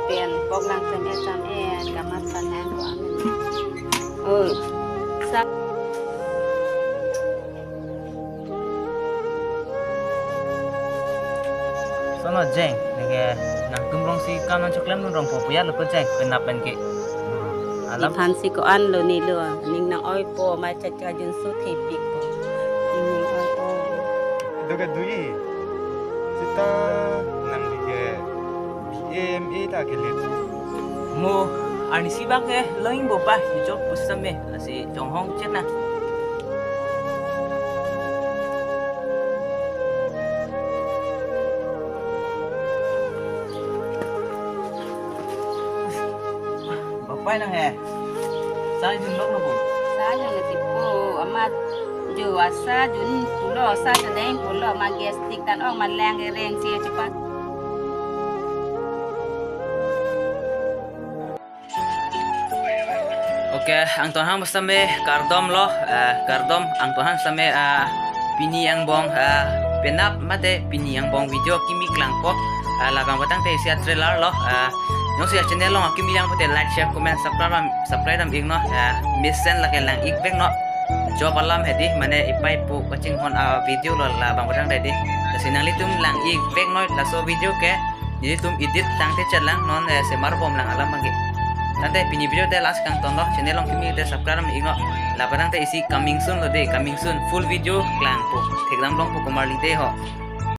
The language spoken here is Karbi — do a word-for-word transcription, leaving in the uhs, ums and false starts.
Pen pok lang tem e tam e kamat pan hang ko amen. Oh, sa. Sono Jeng, neke nangtum rong si kam nangchoklem dun rong po puya lo ko Jeng, penap pen ke. Alam. Iphan si ko-an lo ne lo, ning nang-oi po, mai cha cha jun su thepik po. Ning nang-oi po. Doke dui. Sita nang dike B A M A ta kelit. Mo arnisi bang ke loing bo pa, ijok pusame, lasi jonghong chet na. Bapai nang he. Sa jun lok lo bo. Sa jun lo tipo, amat jo asa jun pulo, sa jun deng pulo, ma gastric tan ong, ma lang reng si cepat. Oke, angton hang pusame kardom lo, eh, kardom angton hang pusame, eh, pini angbong, eh, penap mate pini angbong video kimi klangpo, eh, labang batang te isi a-trailer lo, eh, jongsi a-channel along kimi lang pute like, share, comment, subscribe dam, subscribe dam iknon, eh, mesen lake lang-ik veknon. Job alam hedi, mane ipai pu kachinghon a-video lo labang batang te di. Lasi nanglitum lang-ik veknon laso video ke. Nelitum edit tangte chat lang non, eh, semar bom lang alam bangke. Tangte pini video te last kangton lo, channel along kimi te subscribe dam iknon. Labang batang te isi coming soon lo de, coming soon. Full video klangpo. Thekdam longpo komarli de ho.